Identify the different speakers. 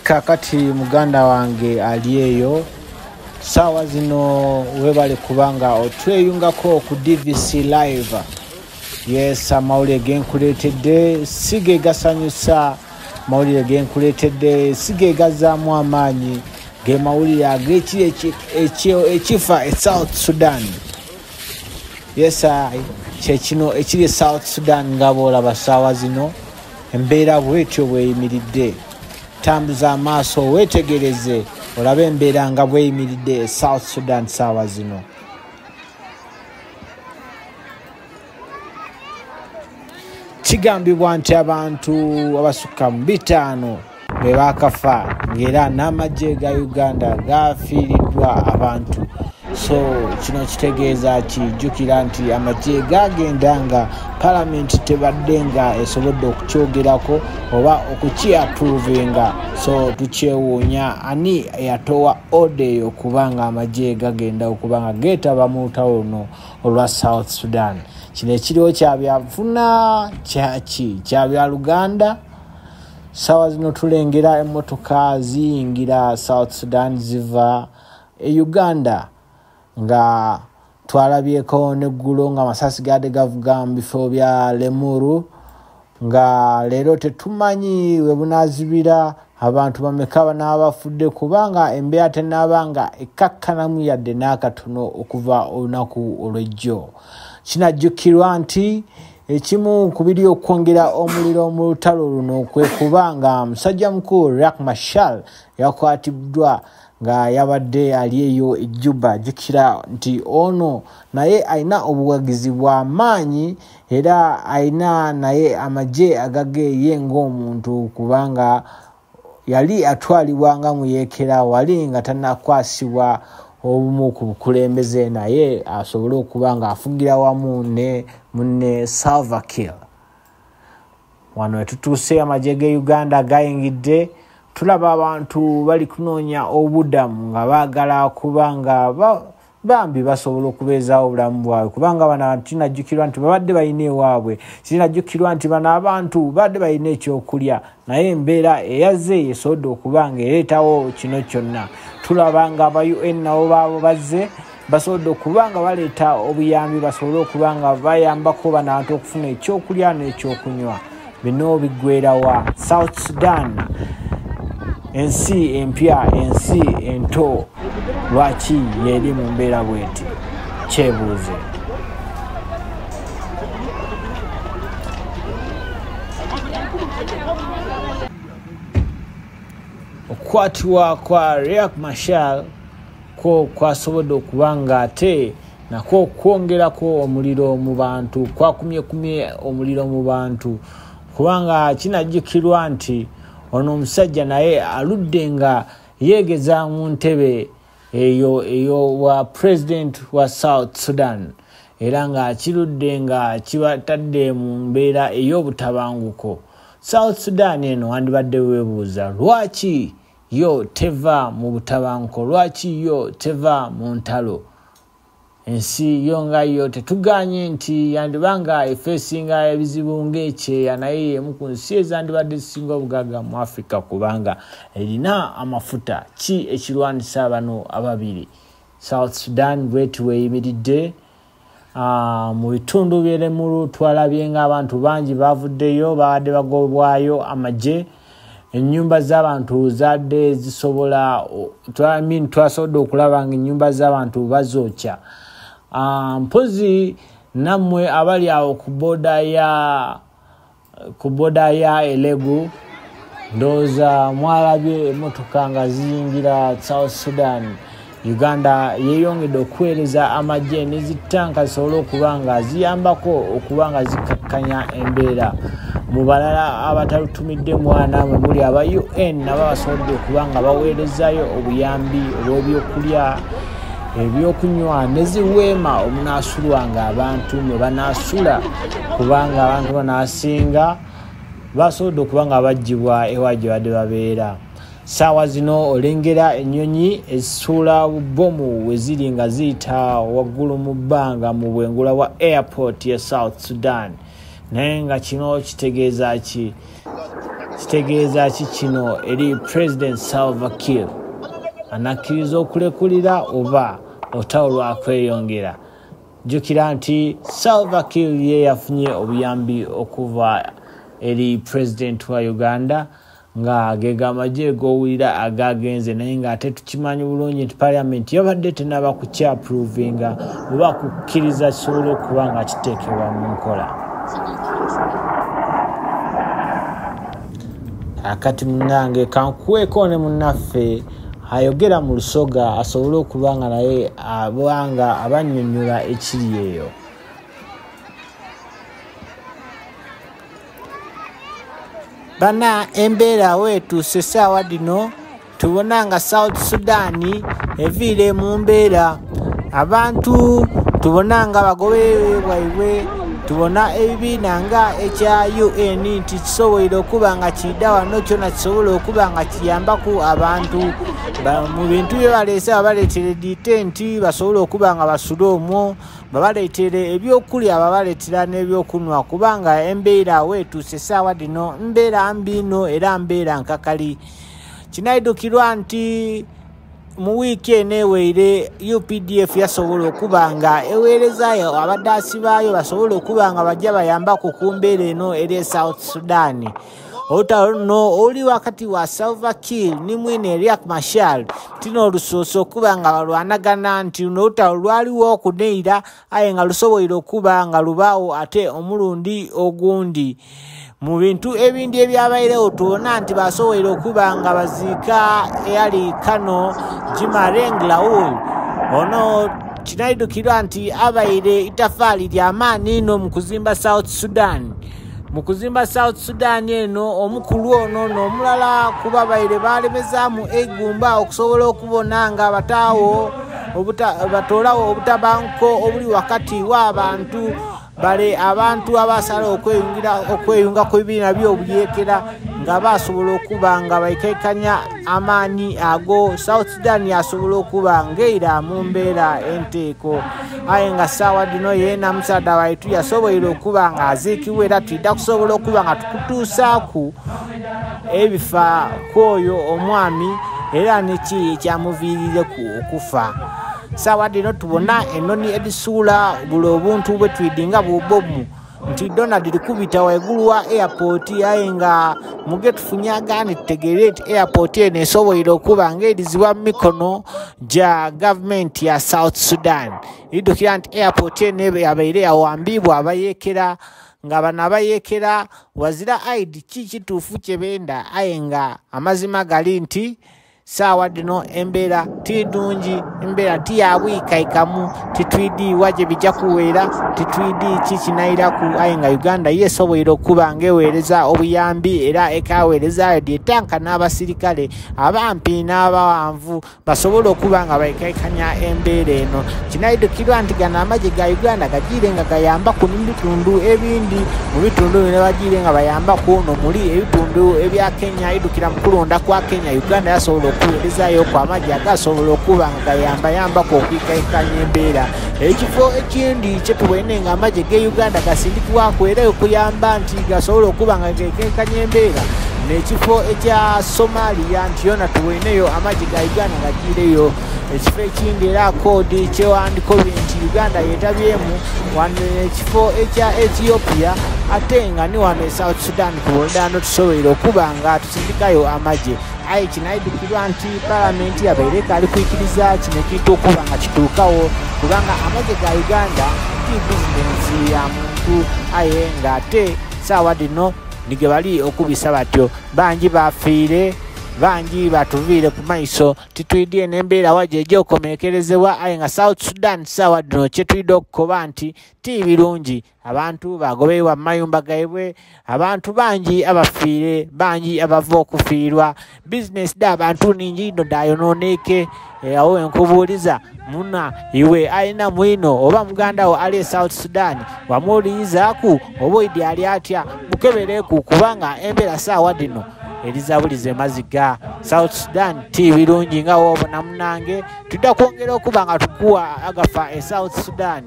Speaker 1: Kakati muganda wange ali eyo saawa zino, webale kubanga otweyungako ku DVC Live. Yes, amawulire genkuleetedde si ge gasanyusa, amawulire genkuleetedde si ge gazzaamu amaanyi, ge mawulire ag'ekiri ekifa e South Sudan. Yes, kyekino ekiri e South Sudan nga bw'olaba saawa zino embeera bwetyo bweyimiridde. Tambuza amaaso weetegereze olabe embeera nga bweyimiridde e South Sudan saawa zino. Kigambibwa nti abantu abasukka mu 5 be baakafa, ng'era n'amagye ga Uganda gafiiriddwa abantu. So kino kitegeeza ki? Jjukira nti amagye gagenda nga palamenti tebadde nga esobodde okukyogerako oba okukiapprovinga. So tukyewuunya ani eyatowa order eyo kubanga amagye gagenda okuba nga geetaba mu lutalo luno olwa South Sudan. Kino ekiriwo kya byanfuna kyaki? Kya bya Luganda. Saawa zino tulengera emmotoka ziyingira South Sudan ziva e Uganda, nga twalabyeko n'eggulo nga amasasi gadde gavuga mu bifo bya Lemuru, nga leero tetumanyi we bunaazibira abantu bameka banaaba bafudde, kubanga embeera tennaaba nga ekkakkanamu yadde n'akatono okuva olunaku olw'ejjo. Kinajjukirwa nti ekimu ku biri okwongera omuliro mu lutalo luno kwe kuba nga musajja mukulu Riek Machar yakwatiddwa nga yabadde ali eyo e Juba. Jjukira nti ono naye alina obuwagizi bwa maanyi era alina naye amagye agage ye ng'omuntu, kubanga yali atwalibwa nga muyeekera wali nga tannakwasibwa obumu ku bukulembeze, naye asobole okuba ng'afugira wamu ne munne Salva Kiir. Wano wetutuuse amagye ge Uganda gayingidde, tulaba abantu bali kunoonya obuddamu nga baagala kuba nga bambi basobola okubeezaawo obulamu bwabwe, kubanga bano abantu kinajjukirwa nti babadde balina ewaabwe, kinajjukirwa nti bano abantu babadde balina ekyokulya, naye embeera eyazze esobodde okuba nga ereetawo kino kyonna. Tulaba nga aba UN nabo baabo bazze basobodde okuba nga baleeta obuyambi, basobole okuba nga bayambako bano abantu okufuna ekyokulya n'ekyokunywa. Bino biggweerawa? South Sudan, ensi empya, ensi ento, lwaki yeri mu mbeera bweti? Kyebuuze. Okukwatibwa kwa Riek Machar kwo kwasobodde okuba nga ate nakwo kwongerako omuliro mu bantu, kwakumyekumye omuliro mu bantu, kubanga kinajjukirwa nti ono omusajja naye aludde nga yeegeza mu ntebe eyo eyo president wa South Sudan, era nga kirudde nga kibatadde mu mbeera ey'obutabanguko. South Sudan eno wandibadde weebuuza lwaki yo teva mu butabanguko, lwaki yo teva mu ntalo? Ensi yo nga yo tetuganye nti yandibanga efeesinga ebizibu ng'ekyeya, naye emu ku nsi ezandibadde zisinga obugagga mu Africa kubanga erina amafuta. Ki ekirwanisa bano ababiri? South Sudan bweti weeyimiridde. Mu bitundu by'e Lemuru twalabye ng'abantu bangi bavuddeyo, babadde bagobwayo amagye. Ennyumba z'abantu zadde zisobola, twasobodde okulaba ng'ennyumba z'abantu bazookya. Mpozi nammwe abali awo ku boda ya Elegu, ndowooza mwalabye emmotoka nga ziyingira South Sudan. Uganda yeeyongedde okuweereza amagye ne zittanka zisobole okuba nga ziyambako okuba nga zikkakkanya embeera. Mu balala abatalutumidde mwana mwe muli aba UN nabo basobodde okuba nga baweerezaayo obuyambi obw'ebyokulya, ebyokunywa ne ziweema omunaasulwanga abantu mwe banaasula, kubanga abantu banaasinga basobodde okuba nga baggyibwa ewa gye badde babeera. Saawa zino olengera ennyonyi ezisuula bbomu we ziri nga ziyita waggulu mu bbanga mu bwengula bwa airport ya South Sudan. Naye nga kino kitegeeza ki? Kitegeeza ki kino eri President Salva Kiir? Anakkiriza okulekulira oba olutalo lwakweyongera? Jjukira nti Salva Kiir ye yafunye obuyambi okuva eri President wa Uganda nga ge amagye g'owulira agagenze, naye ng'ate tukimanyi bulungi nti Parliament yabadde tenaba kukyapprovinga oba kukkiriza kisobole okuba nga kiteekebwa mu nkola. Akati munnange kankuweeko ne munnaffe ayogera mu Lusoga asobole okuba nga naye abanga abannyonnyola ekiri eyo. Bana embeera weetuuse essaawa dino tubona nga South Sudan eviire mu mbeera, abantu tubona nga bagoberere bwaibwe, tubona ebibiina nga ekya UN nti kisoboire okuba nga kidda wano kyona kisobola okuba nga kiyambaku abantu mu bintu bye baleese. Babaleetere ditenti basobole okuba nga basule omwo, babaleetere ebyokulya, babaleetera n'ebyokunywa, kubanga embeera weetuuse essaawa dino mbeera mbi nno era mbeera nkakali. Kinaidukirwa nti mu wiiki eno eweire UPDF yasobola okuba nga eweerezaayo abaddaasi baayo basobole okuba nga bajja bayambako ku mbeera eno eri e South Sudan. Olutalo luno oli wakati wa Salva Kiir ne mwine Riek Machar tino olusoose okuba nga balwanagana, nti luno olutalo lwaliwo okuneira aye nga lusoboire okuba nga lubaawo ate omulundi ogundi. Mu bintu ebindi ebyabairewo tubona nti basoboire okuba nga baziika eyali Kano Jimareng Laul. Ono kinaidukirwa nti abaire itafaali ly'amaanyi ino mu kuzimba South Sudan. Mu kuzimba South Sudan eno omukulu ono n'omulala kuba baire balemezaamu eggumba okusobola okubona nga bataawo batoolawo obutabanko obuli wakati w'abantu bale abantu abasala okweyunga ku bibiina by'obuyeekera nga basobola okuba nga baikaikanya amaanyi ago. South Sudan yasobola okuba ng'eira mu mbeera enteeko, aye nga ssaawa dino yeena musaadha waitu yasoboire okuba nga aziikibwa, era twidda kusobola okuba nga tukutuusaaku ebifa kw'oyo omwami era neki ekyamuviirireku okufa. Ssaawa dino tubona enoni edisuula buli obuntu bwe twidinga bubomu nti Donald likubita waigulu wa airport, aye nga muge tufunyagane tutegeere nti airport eno esoboire okuba ng'erizibwa mu mikono gya gavumenti ya South Sudan. Idukira nti airport eno yabaire yawambibwa abayeekera, nga bano abayeekera wazira ID ki kituufu kye benda, aye nga amazima gali nti saawa dino embeera ti nnungi, embeera tiyabwikaikamu, titwidiiwa gye bijja kuweera, titwidi ki kinairaku, aye nga Uganda ye esoboire okuba ng'eweereza obuyambi era ekaweerezaayo dyetanka n'abasirikale abampi n'abawanvu basobole okuba nga baikaikanya embeera eno. Kinaidukirwa nti gano amagye ga Uganda gagiire nga gayambaku mu bitundu ebindi, mu bitundu bino bagiire nga bayambaku ono muli ebitundu ebya Kenya. Idukira mu kulonda kwa Kenya, Uganda yasobola okuweerezaayo ku amagye agasobola okuba nga gayambayambako okwikaikanya embeera. Ekifo ekindi kyetubwene nga amagye ge Uganda gasindikibwako era okuyamba nti gasobola okuba nga gekaikanya embeera n'ekifo ekya Somalia, nti yona tubweneyo amagye ga Uganda gagiireyo. Ekifo ekindi era koodi kyewandikobye nti Uganda yeetabyemu wano ekifo ekya Ethiopia, ate nga ni wano e South Sudan ku boldaano tusoboire okuba nga tusindikayo amagye. Aye kinaidukirwa nti Palamenti yabaire ekaali kwikiriza kino ekintu okuba nga kituukawo, kubanga amagye ga Uganda ti bizinensi ya muntu, aye ng'ate saawa dino nige bali okubisa batyo. Bangi bafiire, bangi batuviire ku maiso, titwidie n'embeera wagye egyokomekerezebwa, aye nga South Sudan saawa dino kyetwidde okukoba nti ti birungi. Abantu bagobeibwa mu mayumba gaibwe, abantu bangi abafiire, bangi abava okufiirwa, bizinesi dh'abantu ningi ino dayonooneke. Awo enkubuuliza muna iwe alina mwino oba muganda wo ali e South Sudan wamuwulirizaaku oba oidi ali atya, mukebereku kubanga embeera saawa dino erizabuliza emaziga. South Sudan ti birungi nga woobona munange, tudda kwongera okuba nga tukuwa agafa e South Sudan.